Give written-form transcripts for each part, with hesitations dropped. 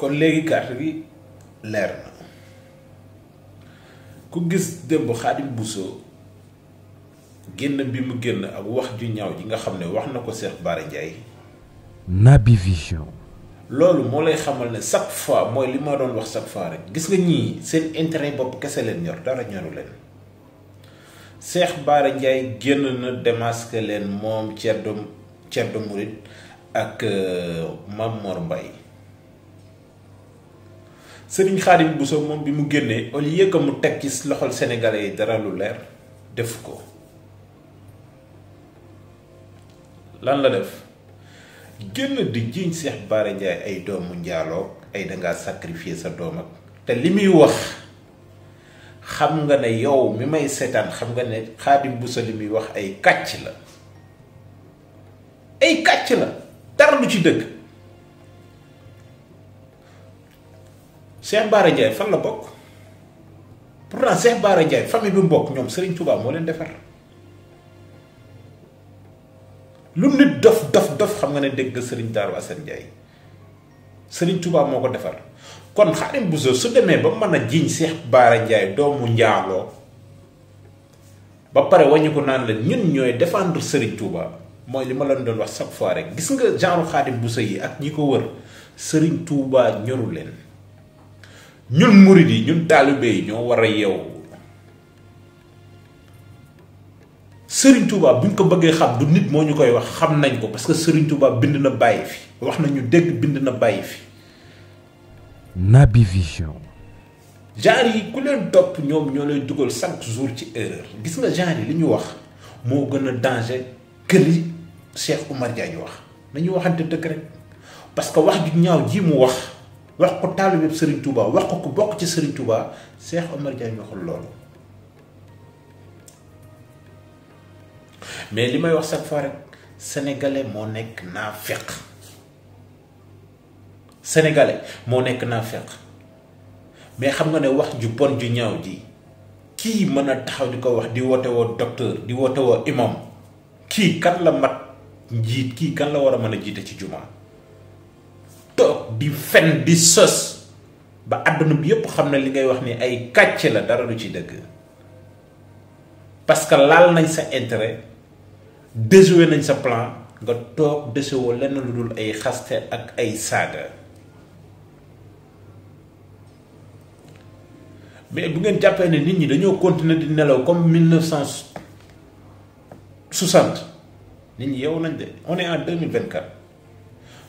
kon léegi carte gi leer na ku gis démb Khadim Bousso génn bi mu génn ak wax ju ñaaw ji nga xam ne wax na ko Cheikh Bara Ndiaye. Naby Vision. loolu moo lay xamal ne chaque fois mooy li ma doon wax chaque fois rek gis nga ñii seen intérêt bopp kese leen ñor dara ñoru leen Cheikh Bara Ndiaye génn na démasqué leen moom Thierno Mouride ak Mame Mor Mbaye Serigne Khadim Bousso moom bi mu génnee au lieu que mu teg ci loxol sénégalais yi dara lu leer def ko lan la def génn di jiiñ Cheikh Bara Ndiaye ay doomu njaaloo ay dangaa sacrifier sa doom ak te li muy wax xam nga ne yow mi may seetaan xam nga ne Khadim Bousso li muy wax ay kàcc la dara lu ci dëgg Cheikh Bara Ndiaye fan la bokk pourtant Cheikh Bara Ndiaye famille bi mu bokk ñoom Serigne Touba moo leen defar lu nit dof xam nga ne dégg Serigne Darou Assane Ndiaye Serigne Touba moo ko defar kon Khadim Bousso su demee ba mën a jiiñ Cheikh Bara Ndiaye doomu njaaloo ba pare wàññi ko naan la ñun ñooy défendre Serigne Touba mooy li ma leen doon wax chaque fois rek gis nga genre Khadim Bousso yi ak ñi ko wër Serigne Touba ñoru leen ñun murid yi ñun taalibe yi ñoo war a yeewu Serigne Touba buñ ko bëggee xam du nit moo ñu koy wax xam nañ ko parce que Serigne Touba bind na bàyyi fi wax nañu dégg bind na bàyyi fi. Naby Vision. genre yi ku leen topp ñoom ñoo lay dugal chaque jour ci erreur gis nga genre yi li ñu wax moo gën a danger que li Cheikh Oumar Diagne wax nañu waxante dëgg rek parce que wax ju ñaaw ji mu wax ko taalibe Serigne Touba wax ko ku bokk ci Serigne Touba Cheikh Oumar Diagne waxul loolu. mais li may wax chaque fois rek sénégalais moo nekk naafeq mais xam nga ne wax ju bon ju ñaaw ji kii mën a taxaw di ko wax di woote woo docteur di woote woo imam kii kan la mat njiit kii kan la war a mën a jiite ci jumaa toog di fen di sos ba àdduna bi yépp xam ne li ngay wax ni ay kàcc la dara du ci dëgg parce que laal nañ sa intérêt déjoué nañ sa plan nga toog desewoo lenn lu dul ay xaste ak ay saaga mais bu ngeen jàppee ne nit ñi dañoo continuer di nelaw comme 1960 nit ñi yow nañ de on est en 2024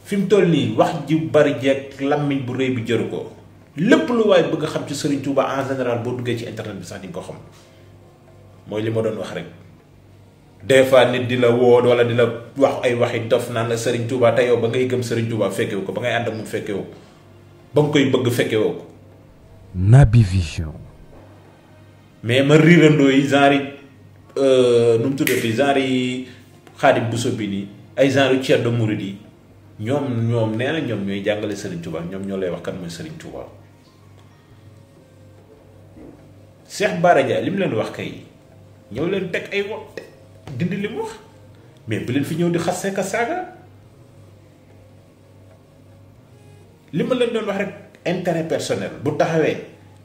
fi mu toll nii wax ji bari jeeg làmmiñ bu rëy bi jëru ko lépp lu waay bëgg a xam ci Serigne Touba en général boo duggee ci internet bi sax di nga ko xam mooy li ma doon wax rek des fois nit di la woo wala di la wax ay waxi dof naan la Serigne Touba te yow ba ngay gëm Serigne Touba fekkewu ko ba ngay ànd ak moom fekkewu ba nga koy bëgg fekkewoo ko. Naby Vision. mais ma riirandoo yi genre nu mu tuddati genre yi Khadim Bousso bi nii ay genre Thierno Mouride yi ñoom nee na ñoom ñooy jàngale Serigne Touba ñoom ñoo lay wax kan mooy Serigne Touba. Cheikh Bara Ndiaye li mu leen wax kay ñëw leen teg ay wax dindi li mu wax mais bu leen fi ñëw di xas ka saaga li ma leen doon wax rek intérêt personnel bu taxawee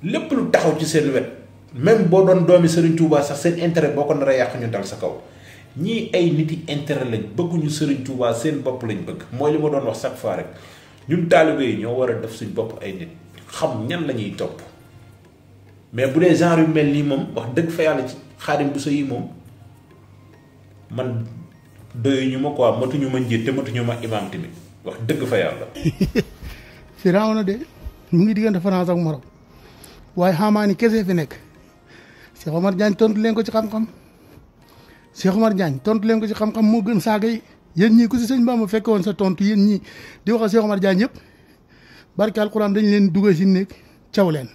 lépp lu taxaw ci seen wet même boo doon doomi Serigne Touba sax seen intérêt boo ko nar a yàq ñu dal sa kaw ñii ay nit yi intérêt lañ bëgguñu Serigne Touba seen bopp lañ bëgg mooy li ma doon wax chaque fois rek ñun taalibe yi ñoo war a def suñ bopp ay nit xam ñan la ñuy topp mais bu dee genre yu mel nii moom wax dëgg fa yàlla ci Khadim Bousso yi moom man doyuñu ma quoi matuñu ma njiit te matuñu ma imaam tamit wax dëgg fa yàlla. Firawna de mu ngi diggante France ak Maroc waaye xamaani kese fi nekk Cheikh Oumar Diagne tontu leen ko ci xam-xam Cheikh Oumar Diagne tontu leen ko ci xam-xam moo gën saaga yi yéen ñii ku si sëñ Bamba fekke woon sa tontu yéen ñii di wax Cheikh Oumar Diagne yëpp barke alxuraan dañ leen dugal si néeg caw leen.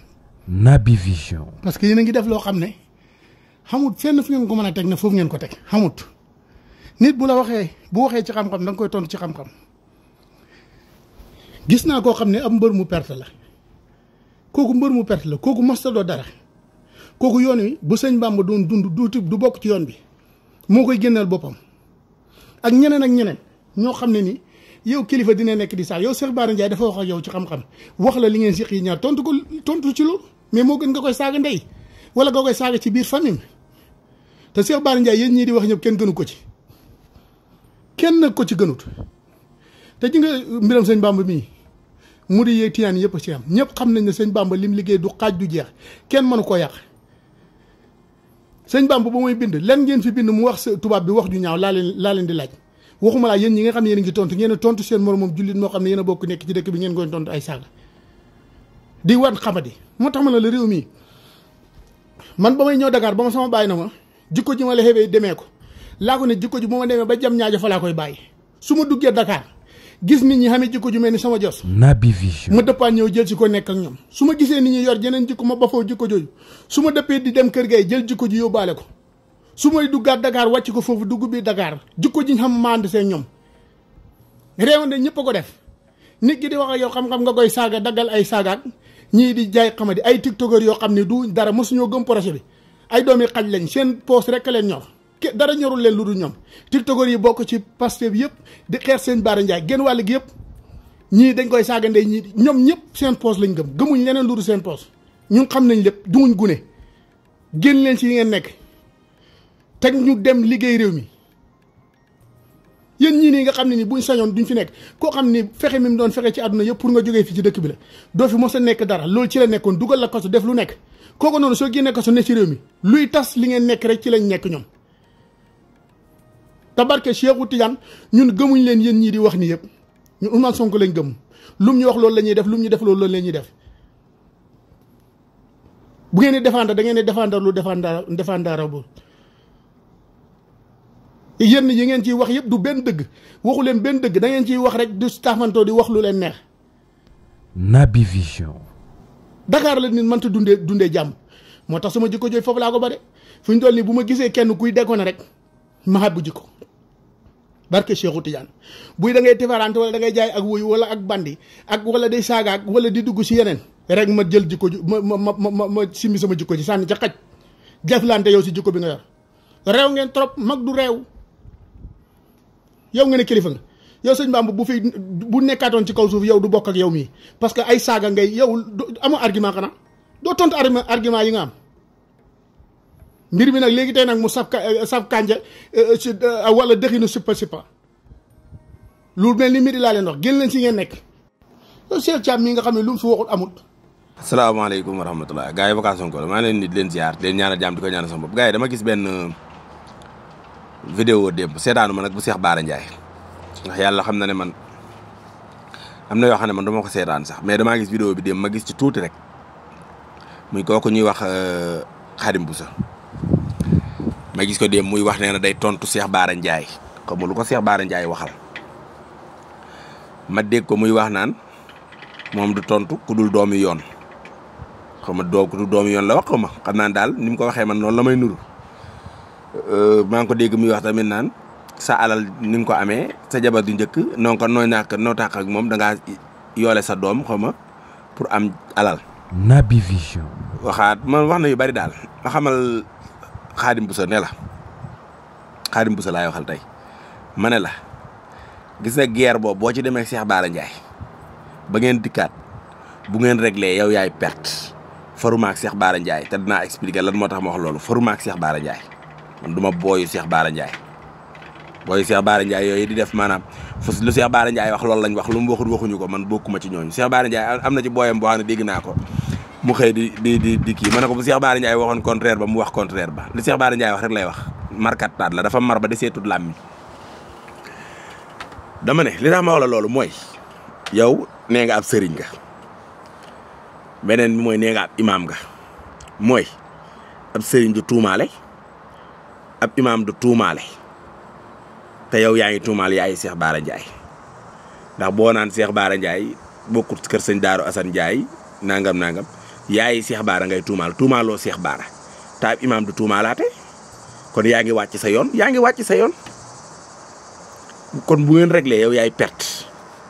Naby Vision. parce que yéen a ngi def loo xam ne xamut fenn fu ngeen ko mën a teg ne foofu ngeen ko teg xamut nit bu la waxee bu waxee ci xam-xam da nga koy tontu ci xam-xam gis naa koo xam ne ab mbër mu perte la kooku mbër mu perte la kooku mosta doo dara kooku yoon wi bu sëñ Bamba doon dund du bokk ci yoon bi moo koy génneel boppam ak ñeneen ñoo xam ne ni yow kilifa dina nekk di saag yow Cheikh Bara Ndiaye dafa wax ak yow ci xam-xam wax la li ngeen siq yi ñaar tontu ko tontu ci loolu mais moo gën nga koy saaga ndey wala nga koy saaga ci biir famille te Cheikh Bara Ndiaye yéen ñii di wax ñëpp kenn gënu ko ci kenn ko ci gënut te ji nga mbiram sëñ Bamba mii mu di yee tiyaan yëpp ci am ñëpp xam nañ ne sëñ Bamba lim liggéey du xaaj du jeex kenn mënu koo yàq sëñ Bamba ba muy bind len ngeen fi bind mu wax tubaab bi wax ju ñaaw laa leen di laaj waxuma laa yéen ñi nga xam ne yéen a ngi tontu ngeen a tontu seen moromam jullit moo xam ne yéen a bokk nekk ci dëkk bi ngeen koy tontu ay saaga di wan xamadi moo tax ma ne la réew mi man ba may ñëw Dakar ba ma sama bàyyi na ma jikko ji ma la xewee demee ko laa ko ne jikko ji bu ma demee ba jam ñaajo fa laa koy bàyyi su ma duggee Dakar gis nit ñi xamee jikko ju mel ni sama jos Naby Vision ma dëppaan ñëw jël si ko nekk ak ñoom su ma gisee nit ñi yor jeneen jikko ma bafoo jikko jooju su ma dëppee di dem kër gay jël jikko ji yóbbaale ko su may duggaat Dakar wàcc ko foofu dugg biir Dakar jikko ji ñu xam mand seen ñoom réewande ñëpp a ko def nit ki di wax ak yow xam-xam nga koy saaga daggal ay saagaat ñii di jaay xamadi ay tiktokeur yoo xam ne du dara mosuñoo gëm projet bi ay doomi xaj lañ seen poste rek leen ñor dara ñorul leen lu dul ñoom tiktokeur yi bokk ci Pastef bi yëpp di xeex seen Bara Ndiaye genn wàll gi yëpp ñii dañ koy saaga ndey ñii ñoom ñëpp seen poste lañ gëmuñ leneen lu dul seen poste ñun xam nañ lépp duguñ gune génn leen ci yi ngeen nekk teg ñu dem liggéey réew mi yéen ñii nii nga xam ne ni buñ sañoon duñ fi nekk koo xam ni fexe mi mu doon fexe ci àdduna yëpp pour nga jógee fi ci dëkk bi la doo fi mos a nekk dara loolu ci la nekkoon dugal la kaso def lu nekk kooku noonu soo génnee kaso ne ci réew mi luy tas li ngeen nekk rek ci lañ nekk ñoom tabarke Cheikhou Tidiane ñun gëmuñ leen yéen ñii di wax ni yëpp ñun Ousmane Sonko lañ gëm lum ñu wax loolu la ñuy def lum ñu def loolu la ñuy def bu ngeen di défendre da ngeen di défendre lu défendre bu yéen yi ngeen ciy wax yëpp du benn dëgg waxu leen benn dëgg da ngeen ciy wax rek du taafantoo di wax lu leen neex. Naby Vision. Dakar la nit mënta dundee jàmm moo tax sama jikko jooy foofu laa ko ba de fu ñu toll nii bu ma gisee kenn kuy dekkoon rek ma xaat bu jikko barke Cheikhou Tidiane buy da ngay tifarante wala da ngay jaay ak wuyu wala ak bandi ak wala day saagaak wala di dugg si yeneen rek ma jël jikko ji ma simbi sama jikko ji sànni ca xaj jaflante yow si jikko bi nga yor réew ngeen trop mag du réew yow nga ne kilifa nga yow sëñ Bamba bu nekkaatoon ci kaw suuf yow du bokk ak yow mii parce que ay saaga ngay yow amoo argument xanaa doo tontu argument yi nga am mbir mi nag léegi tey nag mu saf kànja wala dëxinu sippa loolu mel ni midi laa leen wax génn leen si ngeen nekk yow Cheikh Thiam mii nga xam ne lu mu fi waxul amut. asalaamaaleykum wa rahmatulah gars yi vocation ko maa leen nit leen ziar leen ñaanal jàmm di ko ñaanal sama bopp gars yi dama gis benn vidéo démb seetaanu ma nag bu Cheikh Bara Ndiaye ndax yàlla xam na ne man am na yoo xam ne man dama ko seetaan sax mais damaa gis vidéo bi démb ma gis ci tuuti rek muy kooku ñuy wax Khadim Boussa ma gis ko démb muy wax nee na day tontu Cheikh Bara Ndiaye xam nga lu ko Cheikh Bara Ndiaye waxal ma dégg ko muy wax naan moom du tontu ku dul doomi yoon xam nga ku dul doomi yoon la wax xam naa daal ni mu ko waxee man noonu la may nuru maa ngi ko dégg muy wax tamit naan sa alal ni nga ko amee sa jabar du njëkk noo ko noo tàq ak moom da ngaa yoole sa doom xaw ma pour am alal. Naby Vision. waxaat man wax na yu bari daal ma xamal Khadim Boussa ne la Khadim Boussa laay waxal tey ma ne la gis na guerre boobu boo ci demee ak Cheikh Bara Ndiaye ba ngeen dikkaat bu ngeen réglé yow yaay perte faruma ak Cheikh Bara Ndiaye te dinaa expliquer lan moo tax ma wax loolu faruma ak Cheikh Bara Ndiaye man du ma booyu Cheikh Bara Ndiaye. booy Cheikh Bara Ndiaye yooyu di def maanaam fu lu Cheikh Bara Ndiaye wax loolu lañ wax lu mu waxul waxuñu ko man bokkuma ci ñooñu Cheikh Bara Ndiaye am na ci booyam boo xam ne dégg naa ko mu xëy di kii ma ne ko bu Cheikh Bara Ndiaye waxoon contraire ba mu wax contraire ba li Cheikh Bara Ndiaye wax rek lay wax markat taat la dafa mar ba di seetut làmmi dama ne li tax ma wax la loolu mooy yow nee nga ab sëriñ nga beneen bi mooy nee nga ab imaam nga mooy ab sëriñ du tuumaale ab imaam du tuumaale te yow yaa ngi tuumaal yaayi Cheikh Bara Ndiaye ndax boo naan Cheikh Bara Ndiaye bokkut kër sëñ Daaru Assane Ndiaye nangam yaayi Cheikh Bara ngay tuumaaloo Cheikh Bara te ab imaam du tuumaalaate kon yaa ngi wàcc sa yoon kon bu ngeen réglé yow yaay perte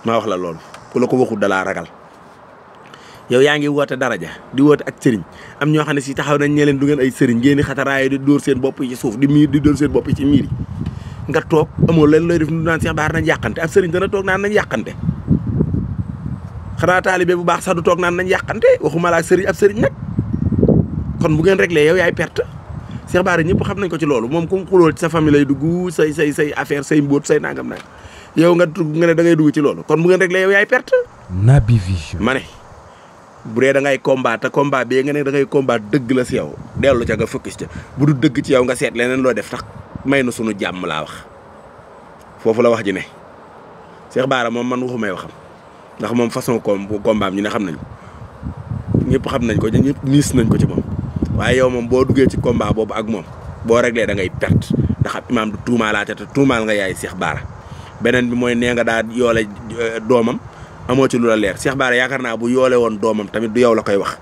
maa wax la loolu ku la ko waxut dalaa ragal yow yaa ngi woote daraja di woote ak sëriñ am ñoo xam ne si taxaw nañ ñe leen du ngeen ay sëriñ ngeen di xataraayo di dóor seen bopp yi ci suuf di dóor seen bopp yi ci miir yi nga toog amoo leen looy def nu naan Cheikh Bara nañ yàqante ab sëriñ dana toog naan nañ yàqante xanaa taalibe bu baax sax du toog naan nañ yàqante waxuma laa sëriñ ab sëriñ nag kon bu ngeen réglé yow yaay perte Cheikh Bara ñëpp xam nañ ko ci loolu moom ku mu xuloo ci sa famille lay dugg say affaire say mbóot say nangam nag yow nga ne da ngay dugg ci loolu kon bu ngeen réglé yow yaay perte. Naby Vision. ma ne bu dee da ngay combat te combat bi nga ne da ngay combat dëgg la si yow dellu ca nga focus ca bu du dëgg ci yow nga seet leneen loo def tax may na sunu jàmm laa wax foofu la wax ji ne Cheikh Bara moom man waxu may waxam ndax moom façon combat ñu ne xam nañ ñëpp xam nañ ko ñëpp miis nañ ko ci moom waaye yow moom boo duggee ci combat boobu ak moom boo réglé da ngay perte ndax ab imaam du tuumaalaate te tuumaal nga yaay Cheikh Bara beneen bi mooy nee nga daa yoole doomam amoo ci lu la leer Cheikh Bara yaakaar naa bu yoole woon doomam tamit du yow la koy wax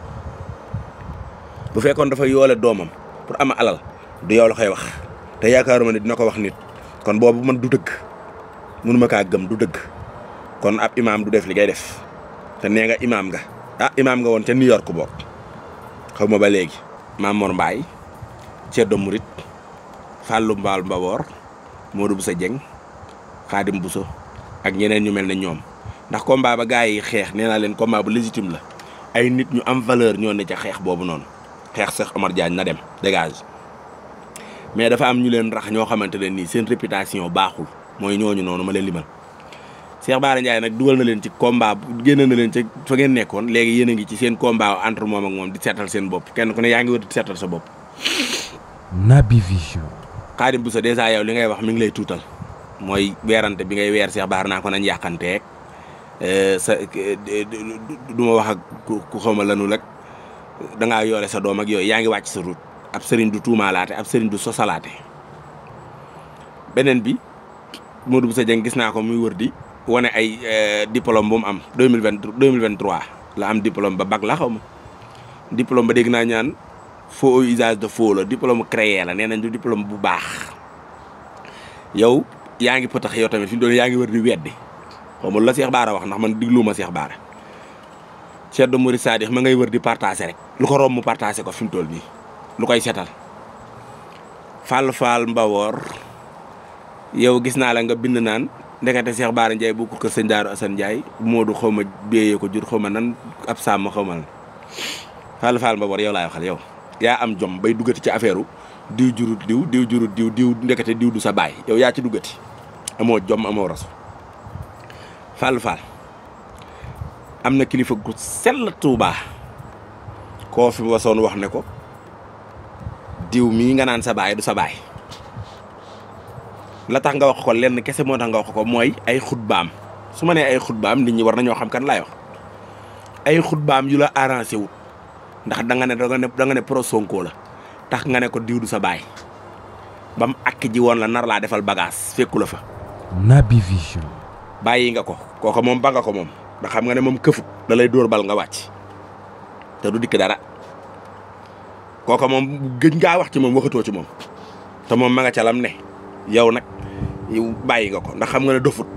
bu fekkoon dafa yoole doomam pour ama alal du yow la koy wax te yaakaaruma ne dina ko wax nit kon boobu man du dëgg mënuma kaa gëm du dëgg kon ab imaam du def li ngay def te nee nga imaam nga imaam nga woon ca New York bokk xaw ma ba léegi Maam Mor Mbaye Ceddo Murit Fallou Mbaal Mbawor Modou Boussa Dieng Khadim Bousso ak ñeneen ñu mel ne ñoom ndax combat ba gars yi xeex nee naa leen combat bu légitime la ay nit ñu am valeur ñoo ne ca xeex boobu noonu xeex Cheikh Omar Diagne na dem dégage mais dafa am ñu leen rax ñoo xamante ne nii seen réputation baaxul mooy ñooñu noonu ma leen limal Cheikh Bara Ndiaye nag dugal na leen ci combat génn na leen ca fa ngeen nekkoon léegi yéen a ngi ci seen combat entre moom ak moom di seetal seen bopp kenn ku ne yaa ngi wër di seetal sa bopp. Naby Vision. Khadim Bousso dèjà yow li ngay wax mi ngi lay tuutal mooy weerante bi ngay weer Cheikh Bara naa ko nañ yàqanteeg sa du ma wax ak ku xaw ma lanu rek da ngaa yoole sa doom ak yooyu yaa ngi wàcc sa route ab sëriñ du tuumaalaate ab sëriñ du sosalaate beneen bi Modou Bousso Dieng gis naa ko muy wër di wane ay diplôme bu mu am 2023 la am diplôme ba bac la xaw ma diplôme ba dégg naa ñaan faux usage de faux la diplôme créé la nee nañ du diplôme bu baax yow yaa ngi pëtax yow tamit fi mu doon yaa ngi wër di weddi xaw ma la Cheikh Bara wax ndax man digluuma Cheikh Bara Ceddo Murit Sadikh ma ngay wër di partagé rek lu ko romb mu partagé ko fi mu toll nii lu koy setal Fall Mbawor yow gis naa la nga bind naan ndekete Cheikh Bara Ndiaye bokkul kër sëñ Daaru Assane Ndiaye Modou xaw ma béyee ko jur xaw ma nan ab sàmm xaw ma Fall Mbawor yow laay waxal yow yaa am jom bay duggati ci affaire diw jurut diw ndekete diw du sa baay yow yaa ci duggati amoo jom amoo rasu Fall am na kilifa gu sell Tuuba koo fi wasoon wax ne ko diw mii nga naan sa baay du sa baay la tax nga wax ko lenn kese moo tax nga wax ko mooy ay xutbaam su ma nee ay xutbaam nit ñi war nañoo xam kan laay wax ay xutbaam yu la arrangé wut ndax da nga ne pro Sonko la tax nga ne ko diw du sa baay ba mu akk ji woon la nar laa defal bagage fekku la fa. Naby Vision. bàyyi nga ko kooka moom ba nga ko moom ndax xam nga ne moom këfut da lay dóor bal nga wàcc te du dikk dara kooka moom gëj ngaa wax ci moom waxatoo ci moom te moom ma nga ca lam ne yow nag yow bàyyi nga ko ndax xam nga ne dofut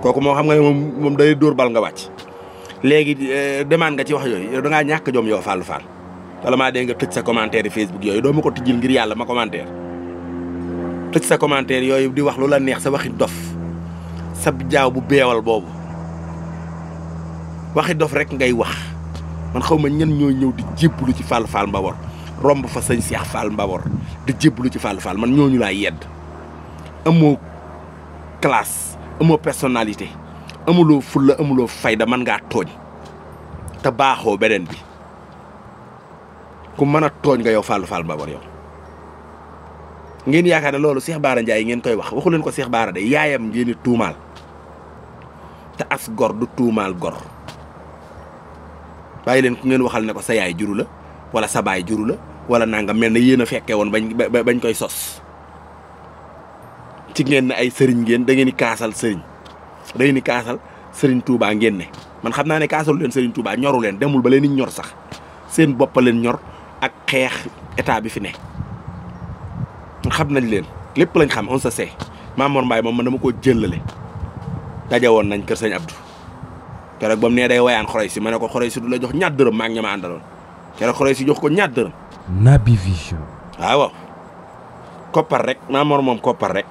kooku moom xam nga ne moom day dóor bal nga wàcc léegi demande nga ci wax yooyu yow da ngaa ñàkk jom yow Fall wala maa dee nga tëj sa commentaire Facebook yooyu doo ma ko tijjil ngir yàlla ma commentaire tëj sa commentaire yooyu di wax lu la neex sa waxi dof sa jaaw bu beewal boobu waxi dof rek ngay wax man xaw ma ñen ñoo ñëw di jébbalu ci Fall Mbawor romb fa sëñ Cheikh Fall Mbawor di jébbalu ci Fall man ñooñu laa yedd amoo classe amoo personnalité amuloo fulla amuloo fayda man ngaa tooñ te baaxoo beneen bi ku mën a tooñ nga yow Fall Mbawor yow ngeen yaakaar ne loolu Cheikh Bara Ndiaye ngeen koy wax waxu leen ko Cheikh Bara de yaayam ngeen di tuumaal te as gor du tuumaal gor bàyyi leen ku ngeen waxal ne ko sa yaay juru la wala sa baay juru la wala nanga mel na yéen a fekkee woon bañ koy sos ci ngeen ne ay sëriñ ngeen da ngeen di kaasal sëriñ da ngeen di kaasal sëriñ Touba ngeen ne man xam naa ne kaasalu leen sëriñ Touba ñoru leen demul ba leen ni ñor sax seen bopp leen ñor ak xeex état bi fi ne xam nañ leen lépp lañ xam on se sait Maam Mor Mbaye moom man dama koo jëllale daje woon nañ kër sëñ Abdou keroog ba mu nee day wayaan xoroy si ma ne ko xoroy si du la jox ñaar dërëm maa ngi ñama àndaloon keroog xoroy si jox ko ñaar dërëm. Naby Vision. waaw koppar rek Mamor moom koppar rek